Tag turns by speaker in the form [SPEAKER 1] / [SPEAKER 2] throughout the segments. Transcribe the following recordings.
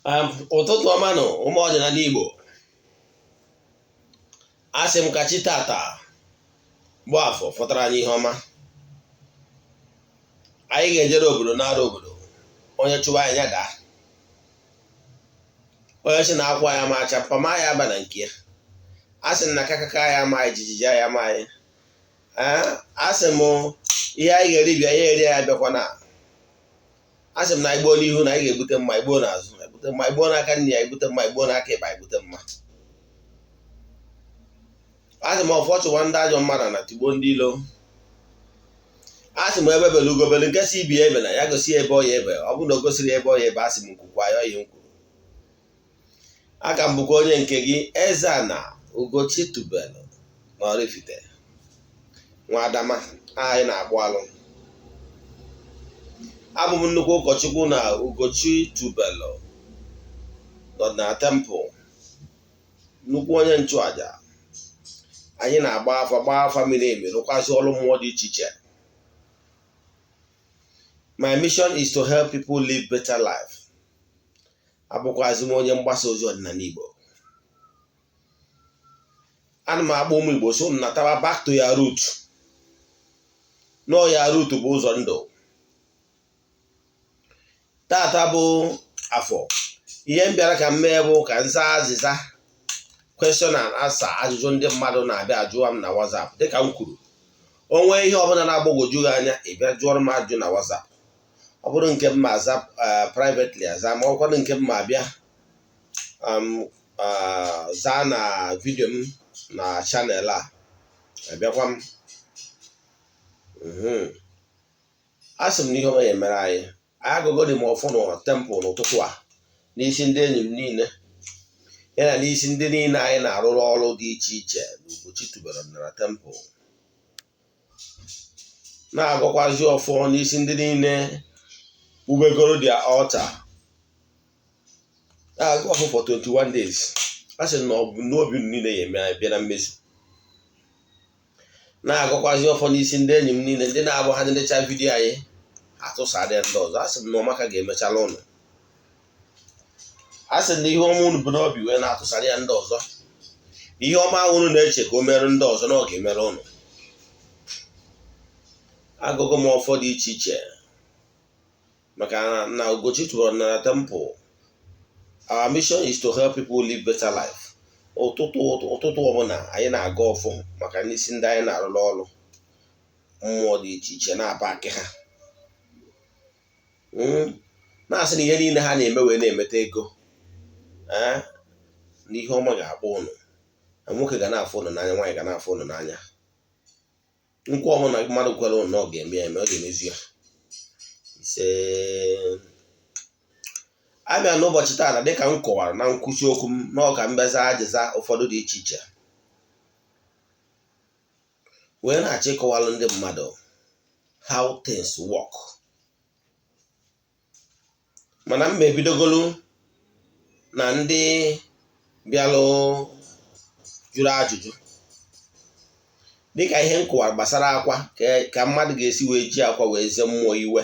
[SPEAKER 1] Ụtụtụ ọma nụ, ụmụ ọdịnala Igbo. Asị m ka chi tata bụ afọ fọtara anyị ihe ọma. Anyị ga-ejere obodo nara obodo, onye chụwa anyị ya daa, onye si na akwa ya ma acha mpama ya aba na nke ya. Asị m na kakaka ya ama anyị, jijiji ya ama anyị. Asị m ihe anyị ga-eri bịa ya eri ya bịakwa na asị m na igbo n'ihu na anyị ga-ebute mma, igbo n'azụ ebute mma, igbo n'aka nne ya ebute mma, igbo n'aka ịba ebute mma. Asị m ọfọ chụwa ndị ajọ mmadụ na tigbo ndị ilo. Asị m ebe belu ugobelu nke si ibi ebe na ya gosi ebe ọ ya ebe, ọ bụrụ na o gosiri ebe ọ ya ebe, asị m nkwukwa ya ọya nkwuru. Aka m bụkwa onye nke gị, Eze-Ana Ugochi tubelu na Oraifite nwa Adama anyị na-akpụ alụ. Abụ m nnukwu ụkọchukwu na Ugochi tubelu n'ọdịnala temple, nnukwu onye nchụaja. Anyị na-agba afa, gbaa afa miri emi, rụkwazị ọrụ mmụọ dị iche iche. My mission is to help people live better life. Abụkwazị m onye mgbasa ozi ọdịnala Igbo. Ana m akpọ ụmụ Igbo so nataba back to your root. Nọọ ya root bụ ụzọ ndụ. Tata bụ afọ, ihe m bịara ka m mee bụ ka m zaa azịza question and answer, ajụjụ ndị mmadụ na-abịa ajụwa m na WhatsApp. Dịka m kwuru, o nwee ihe ọbụla na-agbagwoju gị anya, ị bịa jụọrọ m ajụjụ na WhatsApp. Ọ bụrụ nke m ma aza privately aza, ma ọ bụkwanụ nke m ma abịa zaa na video m na channel a, abịakwa m. A sị m na ihe ọma ya emere anyị. Anyị agụgụ dị m ọfọ na temple n'ụtụtụ a n'isi ndị enyi m niile, ya na n'isi ndị niile anyị na-arụrụ ọrụ dị iche iche na Ugochi tubelu na temple, na-agọkwazi ọfọ n'isi ndị niile ubegoro their altar, na-agụ ọfọ for 21 days. A sị na ọ bụ n'obi unu niile ya eme bịa na mmezu. Na-agọkwazi ọfọ n'isi ndị enyi m niile, ndị na-abụ ha necha video anyị atụsarịa ndị ọzọ. A sị m na ọmaka ga-emechala ụnụ. A sị na ihe ọma unu bụ n'obi wee na-atụsara ya ndị ọzọ, ihe ọma ahụ unu na-eche ka o merụ ndị ọzọ, na ọ ga-emere ụnụ. Agụgụ m ọfọ dị iche iche maka na Ugochi tubelu na temple, our mission is to help people live better life. Ụtụtụ ụtụtụ ọbụla anyị na-aga ọfọ maka n'isi ndị anyị na-arụrụ ọrụ mmụọ dị iche iche, na-aba akị ha, na-asị na ihe niile ha na-eme wee na-emeta ego na ihe ọma ga-akpọ ụnụ, na nwoke ga na-afụ ụnụ n'anya, nwaanyị ga na-afụ ụnụ n'anya. Nkwa ọbụla mmadụ kwere ụnụ na ọ ga-eme ya eme, ọ ga-emezu ya. Ise. Abịa n'ụbọchị taa, dịka m kọwara na nkwụsị okwu m, na ọ ka mbeza ajịza ụfọdụ dị iche iche wee na-achọ ịkọwalụ ndị mmadụ how things work. Mana m ebidogolu na ndị bịalụ jụrụ ajụjụ, dịka ihe m kọwara gbasara akwa, ka mmadụ ga-esi wee ji akwa wee ze mmụọ iwe.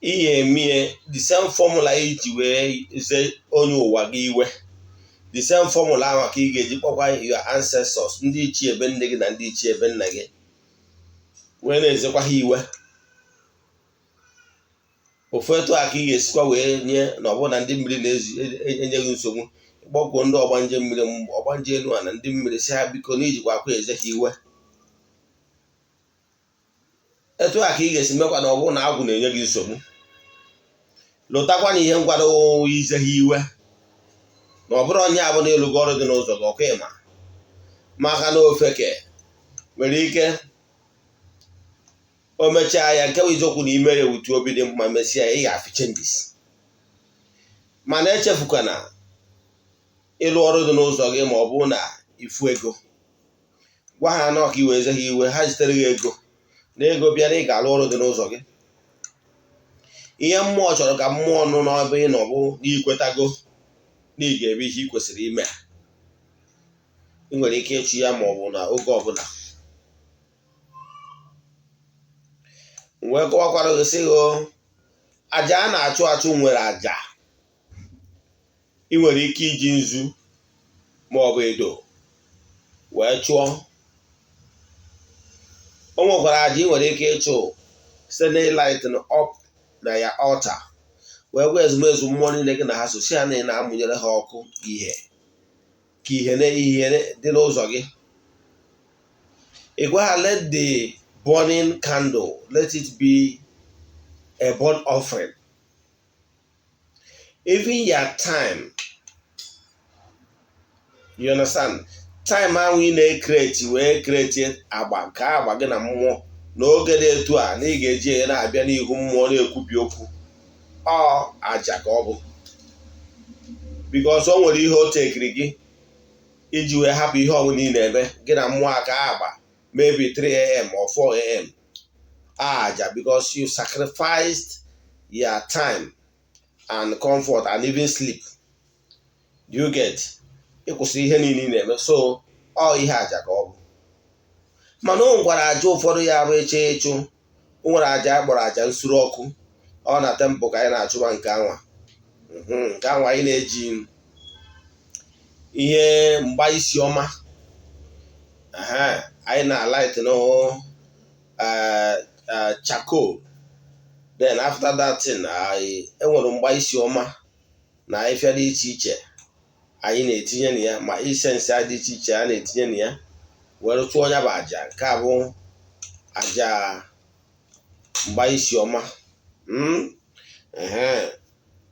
[SPEAKER 1] Ihe emie the same formula iji wee ze onye ụwa gị iwe, the same formula ahụ ka ị ga-eji kpọkwa your ancestors, ndị ichie ebe nne gị na ndị ichie ebe nna gị, wee na-ezekwa ha iwe. Ofu etu a ka ị ga-esikwa wee nye na ọ bụrụ na ndị mmiri na-enye gị nsogbu, ịkpọkwuo ndị ọgbanje mmiri, ọgbanje elu a na ndị mmiri, si ha biko na ijikwa akwa eze ha iwe. Etu a ka ị ga-esi mekwa na ọ bụrụ na agwụ na-enye gị nsogbu, lụtakwa na ihe ngwado ize ha iwe, na ọ bụrụ onye abụ na ịlụgo ọrụ dị n'ụzọ gị ọkụ ịma, maka na ofeke nwere ike o mechaa ya nke bụ eziokwu na ime ya wutu obi dị mma, mesịa ya ị ga-afụ changes. Mana echefukwana ịlụ ọrụ dị n'ụzọ gị, ma ọ bụ na ifu ego gwa ha na ọka iwe eze ha iwe, ha zitere gị ego, na ego bịara ị ga-alụ ọrụ dị n'ụzọ gị. Ihe mmụọ chọrọ ka mmụọ nụ n'ebe ị nọ bụ na ikwetago na ị ga-eme ihe ị kwesịrị ime. Ị nwere ike ịchụ ya ma ọ bụ na oge ọbụla wee kọwakwara gị sị gị Aja a na-achụ achụ nwere aja ị nwere ike iji nzu ma ọ bụ edo wee chụọ. O nwekwara aja ị nwere ike ịchụ site na lighting up na ya altar, wee gwa ezumezu mmụọ niile gị na ha so, si ha na ị na-amụnyere ha ọkụ ihe ka ihe na ihe dị n'ụzọ gị. Ị gwa ha, let the burning candle, let it be a burnt offering. Even your time, you understand, time ahụ ị na-ecreate wee create agba nke agba gị na mmụọ n'oge dị etu a na ị ga-eji ya na-abịa n'ihu mmụọ na-ekwubi okwu, ọ aja ka ọ bụ, because o nwere ihe o tekiri gị iji wee hapụ ihe ọbụla ị na-eme gị na mmụọ aka agba, maybe 3 a.m. or 4 a.m., aja, because you sacrificed your time and comfort and even sleep. Do you get? Ịkwụsị ihe niile ị na-eme, so ọ ihe aja ka ọ bụ. Mana o nwekwara aja ụfọdụ ya bụ ịchọ ịchụ. O nwere aja a kpọrọ aja nsuru ọkụ. Ọ na temple ka anyị na-achụba nke anwa. Nke anwa anyị na-eji ihe mgba isi ọma, anyị na-alight charcoal. Then after that thing, enwere mgba isi ọma na ahịfịa dị iche iche anyị na-etinye na ya, ma incense dị iche iche a na-etinye na ya were chụọ ya bụ aja. Nke a bụ aja mgba isi ọma. Ihe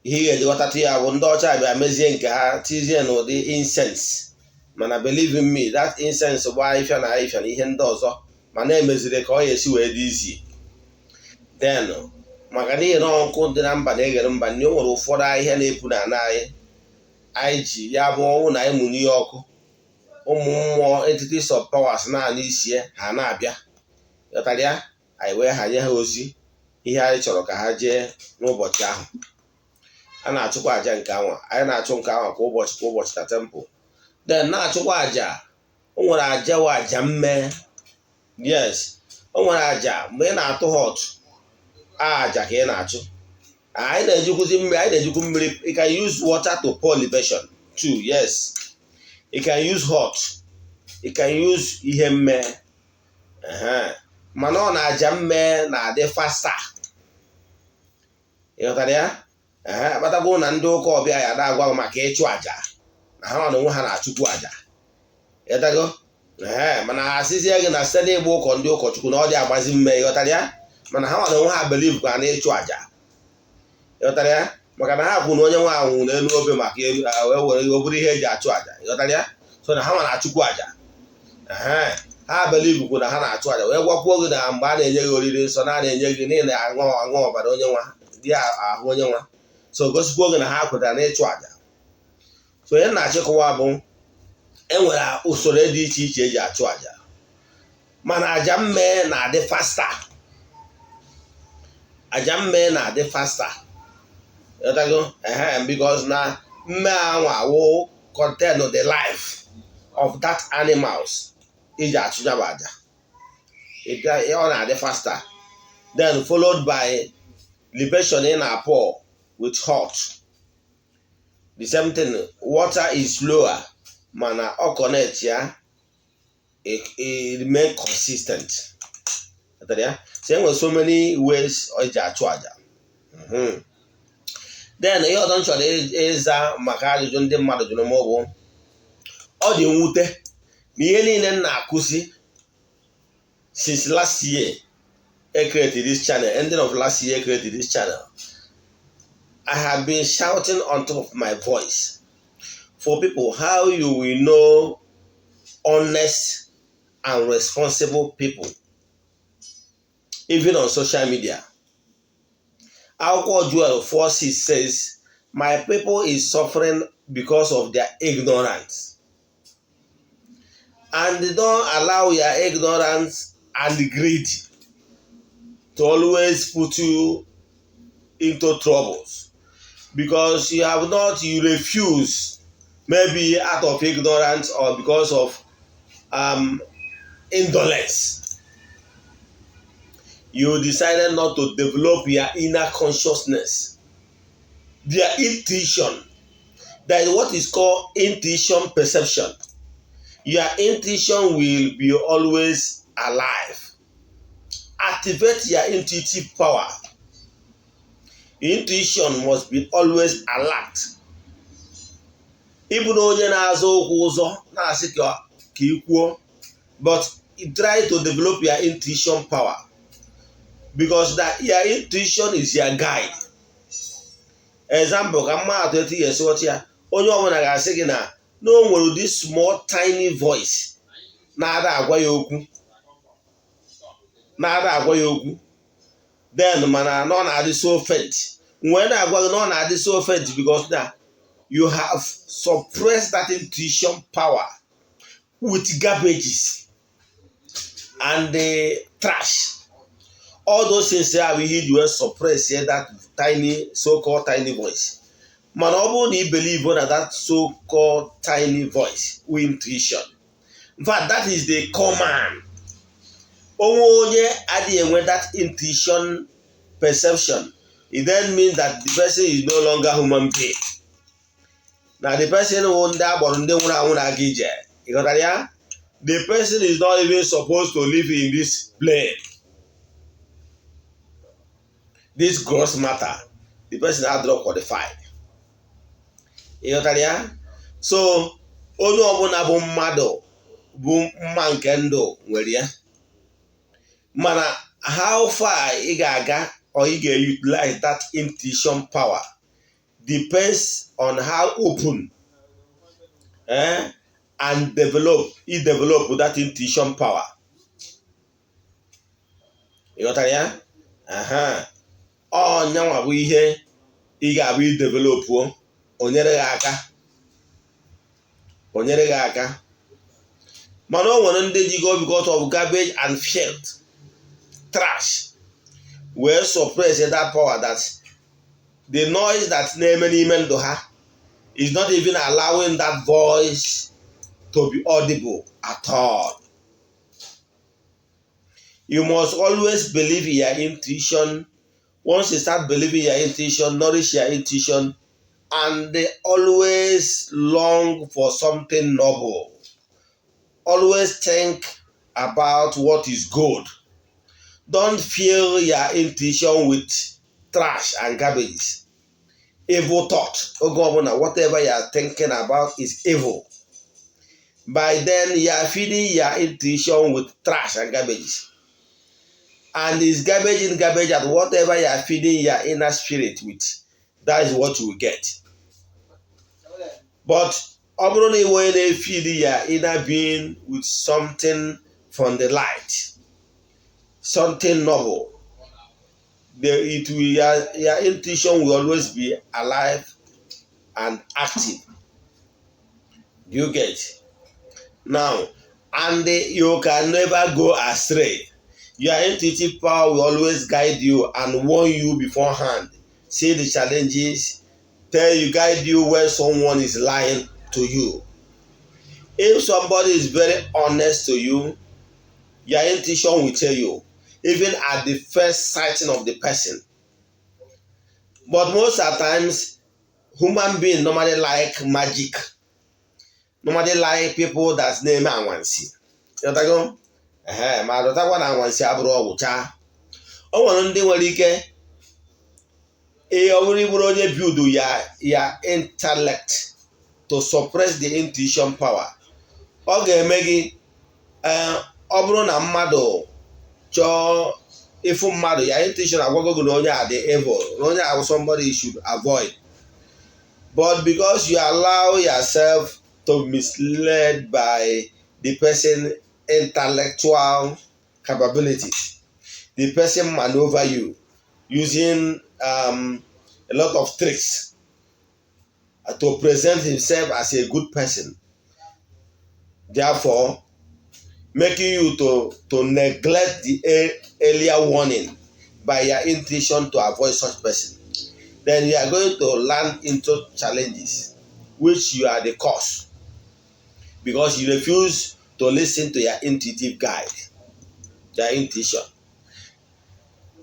[SPEAKER 1] ị ga-eji ghọtata ya bụ ndị ọcha bịa mezie nke ha, tizie n'ụdị incense. Mana believe in me, that incense bụ ahịfịa na ahịfịa na ihe ndị ọzọ, mana emeziri ka ọ ga-esi wee dị izi. Then maka n'ihi na ọkụ dị na mba na-eghere mba nne, o nwere ụfọdụ ahịhịa na-epu na ana anyị, anyị ji ya bụ ọnwụ na anyị mụnye ya ọkụ, ụmụ mmụọ, entities of powers na-anụ isie ha na-abịa. Ghọtara ya? Anyị wee hanye ha ozi ihe anyị chọrọ ka ha jee n'ụbọchị ahụ. A na-achụkwa àjà nke anwa. Anyị na-achụ nke anwa kwa ụbọchị, kwa ụbọchị na temple. Then na-achụkwa àjà, o nwere àjà wụ àjà mme. Yes, o nwere àjà mgbe ị na-atụ hot àjà ka ị na-achụ. Anyị na-ejikwuzi mmiri, anyị na-ejikwu mmiri. You can use water to pour libation too. Yes, you can use hot, you can use ihe mme, mana ọ na-aja mme na-adị faster. Ị ghọtara ya? Akpatakwu na ndị ụka ọbịa ya na-agwa m maka ịchụ àjà na ha na onwe ha na-achụkwu àjà. Ịghọtago? Ee, mana ha asịzie gị na site n'ịgba ụkọ ndị ụkọchukwu na ọ dị agbazi mme. Ịghọtara ya? Mana ha na onwe ha believe kwa na ịchụ àjà. Ịghọtara ya? Maka na ha kwuru na onye nwe anwụ n'elu obe maka elu wee were ọ bụrụ ihe eji achụ àjà. Ịghọtara ya? So na ha ma na-achụkwu àjà. Ee, ha believe kwu na ha na-achụ àjà, wee gwakwuo gị na mgbe a na-enye gị oriri nsọ na a na-enye gị n'ihi na aṅụ aṅụ ọbara onye nwa dị ahụ onye nwa, so gosikwuo gị na ha kwetara na ịchụ àjà. So onye na-achịkọwa bụ enwere usoro dị iche iche eji achụ àjà, mana àjà mme na-adị faster. Àjà mme na-adị faster. Ịghọtago? Ehe, because na mme anwa wụ contain the life of that animals iji achụ ya bụ àjà. Ọ na-adị faster, then followed by libation ị na-pour with hot. The same thing, water is slower, mana ọ connect ya, it remain consistent. Ya so enwere so many ways eji achụ àjà. Then ihe ọzọ m chọrọ ịza maka ajụjụ ndị mmadụ jụrụ m bụ, ọ dị mwute na ihe niile m na-akụzi since last year e created this channel, ending of last year created this channel, I have been shouting on top of my voice for people how you will know honest and responsible people, even on social media. Akwụkwọ Joel 4:6 says, "My people is suffering because of their ignorance." And don't allow your ignorance and greed to always put you into troubles, because you have not, you refuse, maybe out of ignorance or because of indolence. You decided not to develop your inner consciousness, their intuition. That is what is called intuition perception. Your intuition will be always alive. Activate your intuitive power. Intuition must be always alert. Ịbụ na onye na-azọ okwu ụzọ na-asị ka ị kwuo, but try to develop your intuition power, because that your intuition is your guide. Example, ka mma atụ etu ya esi ghọta ya: onye ọbụla ga-asị gị na o nwere ụdị small tiny voice na-ada agwa ya okwu, na-ada agwa ya okwu then, mana na ọ na-adị so faint. Wee na-agwa gị na ọ na-adị so faint because na you have suppressed that intuition power with garbages and the trash. All those things ahụ ihe iji wee suppress that tiny, so-called tiny voice. Mana ọ bụrụ na ị believe na that so-called tiny voice with intuition, in fact, that is the command. Onwe onye adịghị enwe that intuition perception, it then means that the person is no longer human being, na the person wụ ndị agbọrọ ndị nwụrụ anwụ na-aga ije. Ịghọtara ya? The person is not even supposed to live in this plane, this gross matter. The person adịrọ qualified. Ịghọtara ya? So onye ọbụla bụ mmadụ bụ mma nke ndụ nwere ya, mana how far ị ga-aga or ị ga-utilize that intuition power depends on how open and develop ị develop that intuition power. Ịghọtara ya? Aha, ọ nyanwa bụ ihe ị ga-abụ i developuo, o nyere gị aka, o nyere gị aka. Mana o nwere ndị jigo because of garbage and filth, trash, wee suppress that power, that the noise that na-eme n'ime ndụ ha is not even allowing that voice to be audible at all. You must always believe in your intuition. Once you start believing your intuition, nourish your intuition, and they always long for something noble. Always think about what is good. Don't fill your intuition with trash and garbage, evil thought. Oge ọbụla whatever you are thinking about is evil, by then you are feeding your intuition with trash and garbage, and it's garbage in, garbage out. Whatever you are feeding your inner spirit with, that is what you will get. But ọ bụrụ na ị onye na-efeed your inner being with something from the light, something noble, your intuition will always be alive and active. Do you get now? And you can never go astray. Your intuitive power will always guide you and warn you beforehand, see the challenges, tell you, guide you when someone is lying to you. If somebody is very honest to you, your intuition will tell you even at the first sighting of the person. But most of times, human being normally like magic, normally like people that na-eme anwansi. Ịghọtago? Ehe, ma dọtakwa na anwansi abụrụ ọgwụ chaa. O nwere ndị nwere ike, ee, ọ bụrụ ịbụrụ onye build ya intellect to suppress the intuition power, ọ ga-eme gị, ọ bụrụ na mmadụ chọọ ịfụ mmadụ, ya intuition agwago gị na onye a dị evil, na onye a bụ somebody you should avoid. But because you allow yourself to misled by the person intellectual capabilities, the person maneuver you using a lot of tricks to present himself as a good person, therefore making you to neglect the earlier warning by your intuition to avoid such person. Then you are going to land into challenges which you are the cause, because you refuse to listen to your intuitive guide, your intuition.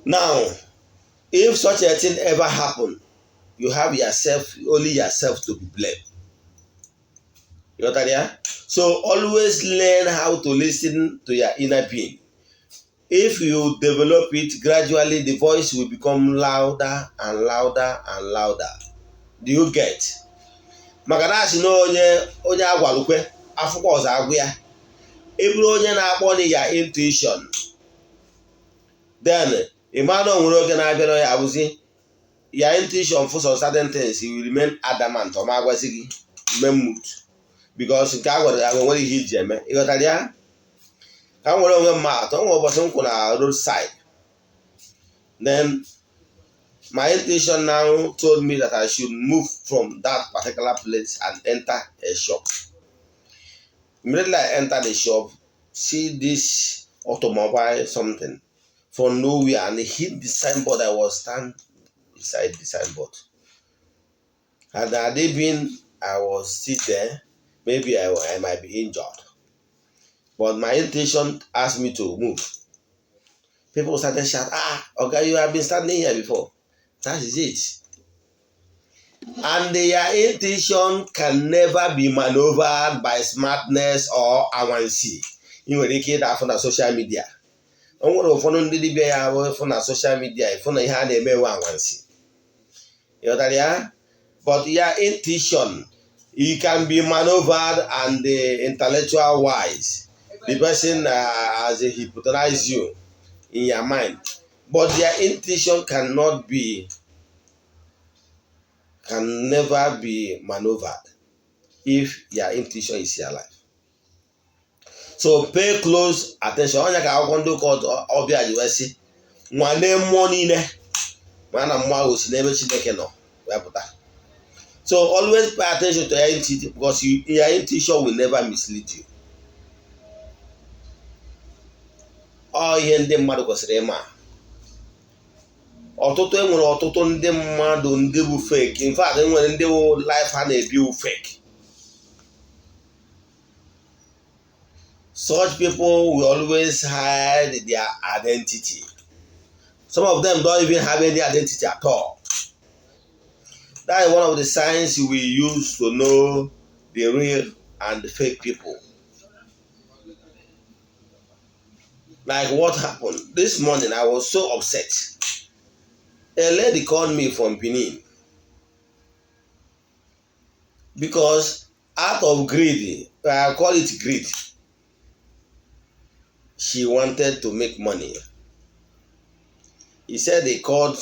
[SPEAKER 1] Now, if such a thing ever happen, you have yourself, only yourself, to be blamed. You got that, yeah? So always learn how to listen to your inner being. If you develop it gradually, the voice will become louder and louder and louder. Do you get? Maka na asị na onye onye agwalukwe afụkwa ọzọ agwụ ya. Ị bụrụ onye na-akpọ na ya intuition, then ị ma na o nwere oge na-abịa na ya abụzi ya intuition for some certain things, you will remain adamant, ọ ma agwazi gị, remain mute, because nke a gwara ya nwere ihe iji eme. Ịghọtara ya? Ka m nwere onwe m atọ nwe ụbọchị m kwụ na roadside, then my intuition now told me that I should move from that particular place and enter a shop. Immediately I enter the shop, see this automobile, something from nowhere, and hit the signboard. I was stand beside the signboard. And had it been I was still there, maybe I might be injured. But my intuition asked me to move. People started shouting, "Ah, okay, you have been standing here before." That is it. And their intuition can never be maneuvered by smartness or anwansi. Ị nwere ike ịda afụ na social media. O nwere ụfọdụ ndị dibịa ya bụ ịfụ na social media, ịfụ na ihe a na-eme ewe anwansi. Ịghọtara ya? But your intuition, it can be maneuvered and intellectual wise. The person has hypnotized you in your mind. But their intuition can never be maneuvered if your intuition is alive. So pay close attention. Onye ka akwụkwọ ndị ụka ọbịa ji wee sị, nwalee mmụọ niile, ma na mmụọ ahụ si n'ebe Chineke nọ wee pụta. So always pay attention to your intuition, because your intuition will never mislead you. Ọ ihe ndị mmadụ kwesịrị ịma. Ọtụtụ, enwere ọtụtụ ndị mmadụ ndị bụ fake. In fact, enwere ndị bụ life ha na-ebi bụ fake. Such people will always hide their identity. Some of them don't even have any identity at all. That is one of the signs we use to know the real and the fake people. Like what happened this morning, I was so upset. A lady called me from Benin because out of greed, I call it greed, she wanted to make money. He said they called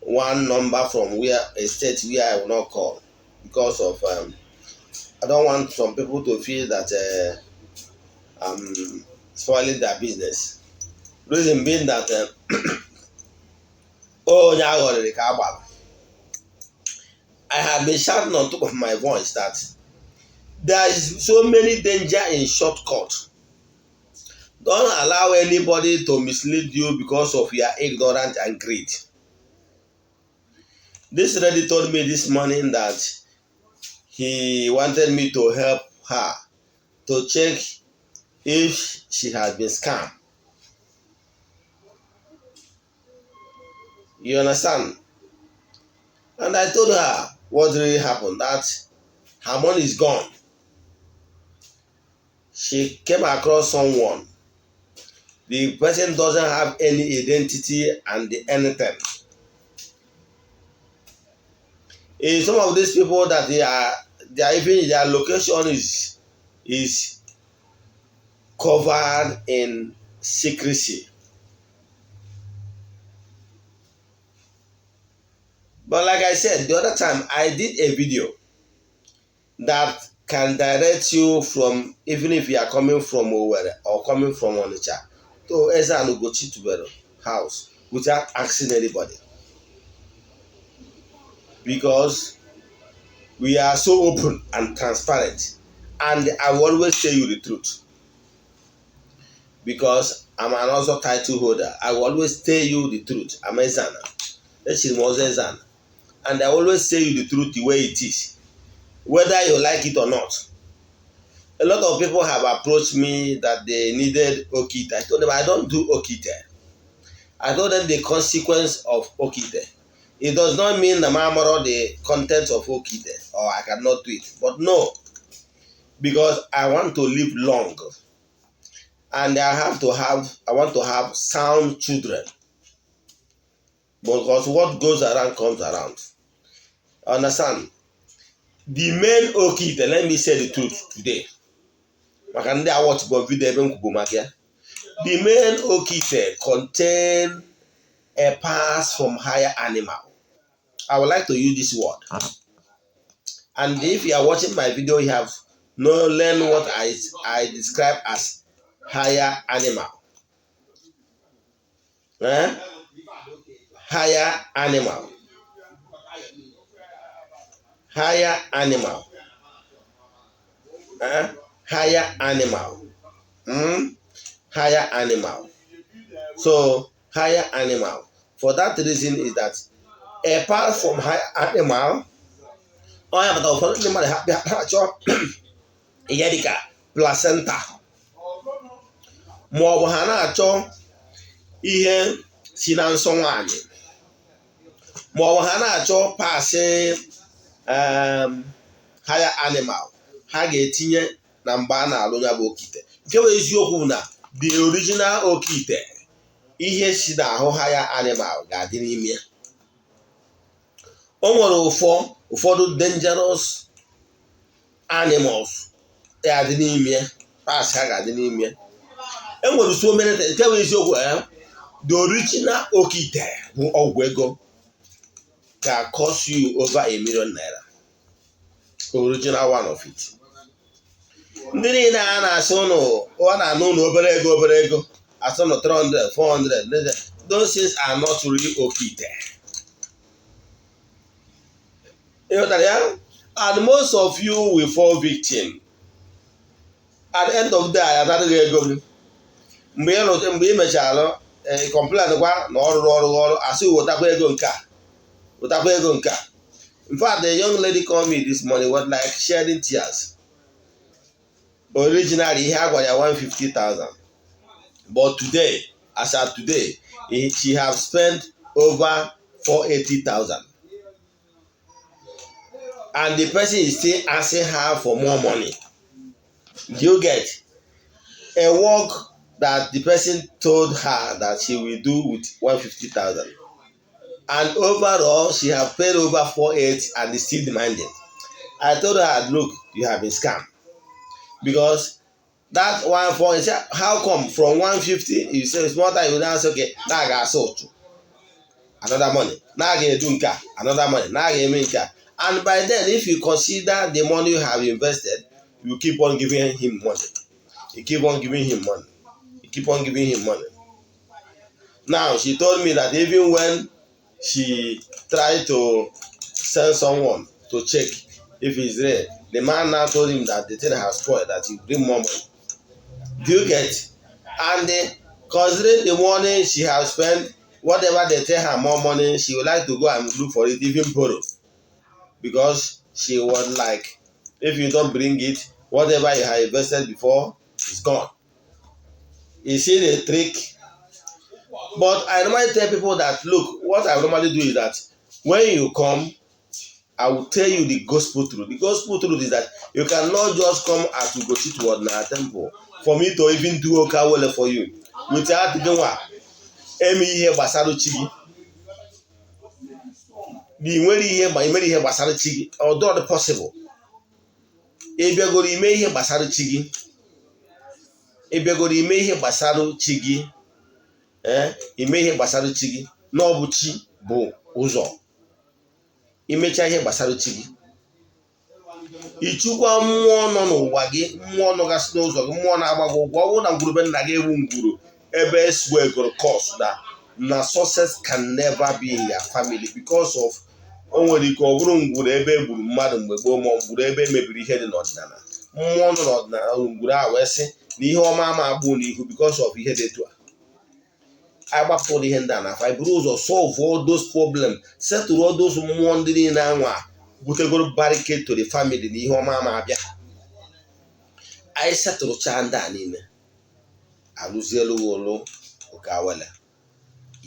[SPEAKER 1] one number from where a state where I will not call because of I don't want some people to feel that I'm spoiling their business. Reason being that onye aghọrịrị ka agbara. I have been shouting on top of my voice that there is so many danger in shortcut. Don't allow anybody to mislead you because of your ignorance and greed. This lady told me this morning that he wanted me to help her to check if she has been scammed. You understand? And I told her what really happened, that her money is gone. She came across someone. The person doesn't have any identity and anything. In some of these people that they are even their location is covered in secrecy. But like I said the other time, I did a video that can direct you from, even if you are coming from Owerri or coming from Onitsha to Eze-Ana Ugochi Tubelu house without asking anybody. Because we are so open and transparent, and I will always tell you the truth. Because I'm an also title holder, I will always tell you the truth. I'm Eze-Ana. Echiri m ọzọ Eze-Ana. And I always tell you the truth the way it is, whether you like it or not. A lot of people have approached me that they needed okite. I told them I don't do okite. I told them the consequence of oke ite. It does not mean na m amarọ the content of oke ite or I cannot do it, but no, because I want to live long and I want to have sound children, because what goes around comes around. Understand? The main oke ite, let me say the truth today, maka ndị a watchbọ video ebe m kwubu maka ya, the main oke ite contain a parts from higher animal. I would like to use this word, and if you are watching my video, you have no learn what I describe as higher animal, eh? Higher animal, higher animal, eh? Higher animal, Higher animal. So higher animal, for that reason is that apart from higher animal, onye bata ụfọdụ ndị mmadụ ha bịa ha chọọ ihe dịka placenta, ma ọ bụ ha na-achọ ihe si na nsọ nwaanyị, ma ọ bụ ha na-achọ parts higher animal ha ga-etinye na mgbe a na-alụ ya bụ oke ite. Nke bụ eziokwu na the original oke ite, ihe si n'ahụ higher animal ga-adị n'ime ya. O nwere ụfọdụ dangerous animals ga-adị n'ime ya, parts ha ga-adị n'ime ya. E nwere so many things. Nke bụ eziokwu, the original oke ite bụ ọgwụ ego ga-cost you over ₦1 million, original one of it. Ndị niile a na-asị ụnụ ọ na-anụ ụnụ obere ego, obere ego, asị ụnụ 300, 400, those things are not really oke ite. Ịghọtara ya? And most of you will fall victim. At the end of the day, anaghị ego gị. Mgbe ị mechara complain kwa na ọ rụrụ ọrụ ọrụ, asị wetakwa ego nke a, wetakwa ego nke a. In fact, the young lady called me this morning, was like shedding tears. Originally, ihe a gwara ya 150,000, but today, as at today, she have spent over 480,000 and the person is still asking her for more money. Do you get? A work that the person told her that she will do with 150,000, and overall she have paid over 480 and is still demanding. I told her, "Look, you have been scammed," because that one four, how come from 150 you say small time, you now say, okay, na a ga-asa ụtụ, another money, na a ga-edu nke a, another money, na a ga-eme nke a. And by then, if you consider the money you have invested, you keep on giving him money, you keep on giving him money, you keep on giving him money. Now she told me that even when she tried to send someone to check if it's real, the man now told him that the thing has spoiled, that he bring more money. Do you get? And considering the money she has spent, whatever they tell her more money, she would like to go and look for it, even borrow, because she was like, if you don't bring it, whatever you have invested before is gone. You see the trick? But I normally tell people that, look, what I normally do is that when you come, I will tell you the gospel truth. The gospel truth is that you cannot just come at Ugochi na temple for me to even do oke awele for you without gị nwa eme ihe gbasara chi gị, na ị nwere ihe ma imere ihe gbasara chi gị. Ọ dịrọ possible. Ị bịagoro ime ihe gbasara chi gị, ị bịagoro ime ihe gbasara chi gị, ee, ime ihe gbasara chi gị, na ọ bụ chi bụ ụzọ. Imecha ihe gbasara chi gị, ịchụkwa mmụọ nọ n'ụwa gị, mmụọ nọgasị n'ụzọ gị, mmụọ na-agba gị ụgwọ. Ọ bụrụ na ngwurube nna gị ewu ngwuru ebe eswegoro curse na success can never be in your family because of o nwere ike ọ bụrụ ngwuru ebe e gburu mmadụ mgbe gboo, ma ngwuru ebe e mebiri ihe dị n'ọdịnala, mmụọ nọ n'ọdịnala ngwuru a wee sị na ihe ọma ama agbụ n'ihu because of ihe dị etu a. Agbapụrụ ihe ndị a na afa, buru ụzọ solve all those problems, settle all those mmụọ ndị niile anwa butegoro barricade to the family na ihe ọma ama abịa. Anyị setụrụcha ndị a niile, alụzielu ụlụ oke awele.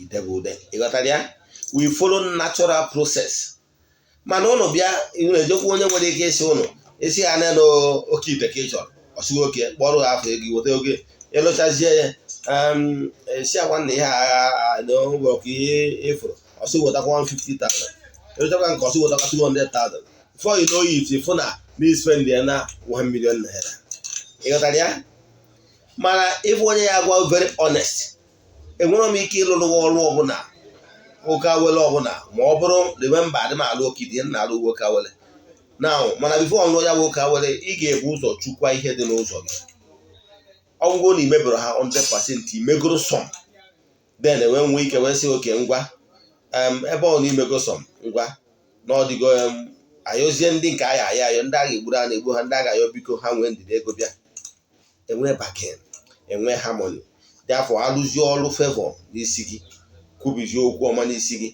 [SPEAKER 1] Idebe ude, ịghọtara ya? We follow natural process. Mana ụnụ bịa, unu ejekwa onye nwere ike ịsị ụnụ isi ha na oke ite ka ị chọrọ, ọsịghị oke kpọrọ ha afọ ego, weta oge ịlụchazie ya, esi agwa nna ihe agha na ka ihe ịfụrụ, ọsị wetakwa 150,000, ịlụchakwa nke, ọsị wetakwa 200,000. Before you know it, ịfụ na na spend ya na 1 million naira. Ịghọtara ya? Mana ịfụ onye ya agwa very honest, enwere m ike ịlụrụ ọrụ ọbụla, oke awele ọbụla, ma ọ bụrụ, remember, adị m alụ oke ite, na alụ oke awele now. Mana before ọlụ ya bụ oke awele, ị ga-ebu ụzọ chukwa ihe dị n'ụzọ gị. Ọ bụgo na imebere ha 100%, imegoro some, then enwee nwee ike wee sị oke ngwa, ebe ọ na imego some, ngwa na ọ dịgo, ayọzie ndị nke aya aya ayọ, ndị agha egburu a na-egbu ha, ndị agha ayọ, biko ha nwee ndidi, ego bịa, enwee bargain, enwee harmony. Therefore, alụzie ọrụ favor n'isi gị, kwubizie okwu ọma n'isi gị,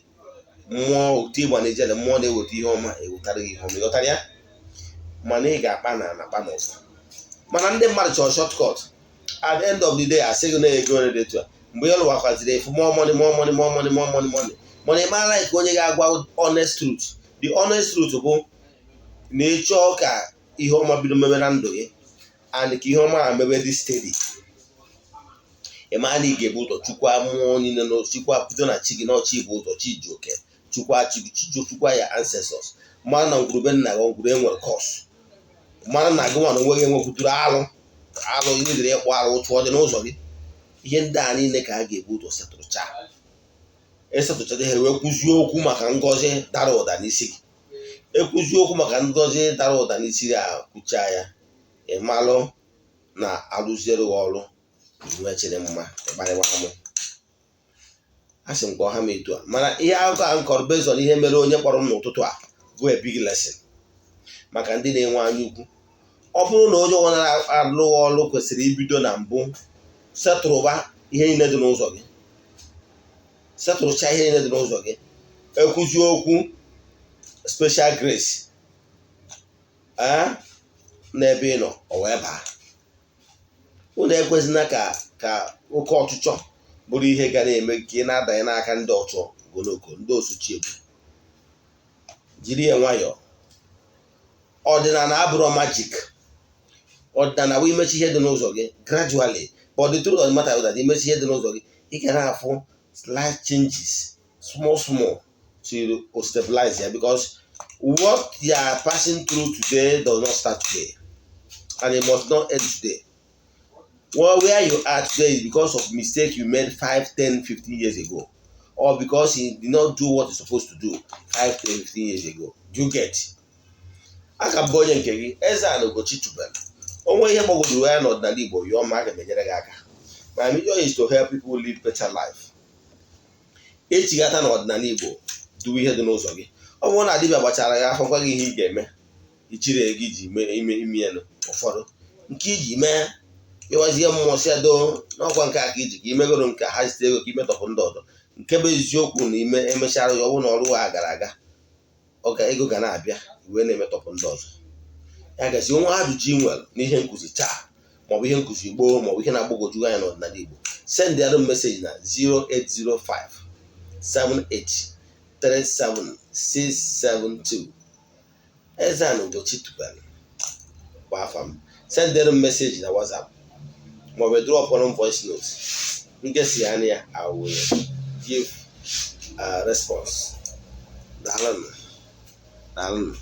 [SPEAKER 1] mmụọ otu ịgba na ijele, mmụọ na-eweta ihe ọma ewetara gị ihe ọma. Ịghọtara ya? Mana ị ga-akpa na anakpa n'ụfọ. Mana ndị mmadụ chọrọ shortcut. At the end of the day, asị gị na ego ole dị etu a. Mgbe ị lụwakwaziri efu, more money, more money, more money, more money, money. Mana ị maara ka onye ga-agwa honest truth. The honest truth bụ na ị chọọ ka ihe ọma bido mebe na ndụ gị, and ka ihe ọma mebe dị steady, ị mara na ị ga-ebu ụzọ chukwa mmụọ niile na chukwa, bido na chi gị na ọchị bụ ụzọ chi ji oke chukwa chi gị, chukwa ya ancestors, mara na ngwurube nna gị, ngwuru enwere curse, mara na gị nwa na onwe gị enwekwuturu alụ alụ ihe dịrị ịkpụ arụ ụtụ ọ dị n'ụzọ gị. Ihe ndị a niile ka a ga-ebu ụzọ setụrụcha, esetụchada ha, wee kwuzie okwu maka ngọzi dara ụda n'isi gị. Ekwuzie okwu maka ngọzi dara ụda n'isi gị, a kwuchaa ya, ịmalụ na arụziere gị ọrụ nwee chịrị mma ịkparịwa amụ. A sị m ka ọha m etu a. Mana ihe akụkọ a nkọrọ based on ihe mere onye kpọrọ m n'ụtụtụ a bụ a big lesson maka ndị na-enwe anya ukwu. Ọ bụrụ na onye ọbụla na-alụghị ọrụ kwesịrị ibido na mbụ setụrụba ihe niile dị n'ụzọ gị, setụrụcha ihe niile dị n'ụzọ gị, ekwuzi okwu special grace n'ebe ị nọ, o wee baa. Unu ekwezina ka oke ọchịchọ bụrụ ihe ga na-eme ka ị na-adanye n'aka ndị ọchọ ogologo, ndị osuchi egwu. Jiri ya nwayọọ. Ọdịnala abụrọ magic. Ọdịnala bụ imechi ihe dị n'ụzọ gị gradually. But the truth of the matter is that imechi ihe dị n'ụzọ gị, ị ga na-afụ slight changes, small small, to stabilize ya, because what you are passing through today does not start today and it must not end today. Well, where you are today is because of mistake you made 5, 10, 15 years ago, or because you did not do what you're supposed to do 5, 10, 15 years ago. Do you get? Aka bụ onye nke gị, Eze-Ana Ugochi tubelu onwe ihe gbagwojuru ya n'ọdịnala Igbo, yọọ ma aga m enyere gị aka. My mission is to help people live better life. Echigata n'ọdịnala Igbo, duwe ihe dị n'ụzọ gị. Ọ bụrụ na dibịa gbachara gị afọ, gwa gị ihe ị ga-eme, ichiri ego iji mee ime ime ụfọdụ nke iji mee, ịwazie mmụọ si edo n'ọkwa nke aka iji ka imegoro nke ha site ego ka imetọpụ ndị ọzọ. Nke bụ eziokwu na ime emechara ya, ọ bụrụ na ọrụ a gara aga, ọ ga ego ga na-abịa wee na-emetọpụ ndị ọzọ. Ya gasị onwe ajụjụ ị nwere n'ihe nkụzi taa, maọbụ ihe nkụzi gboo, maọbụ ihe na-agbagwoju anya n'ọdịnala Igbo, send ya message na 0805 78 37672. Eze-Ana Ugochi tubelu bụ afa m. Sendere m message na WhatsApp maọbụ dropụrụ m voice note nkesi ya anya ya. I will give a response. Daalụnụ, daalụnụ.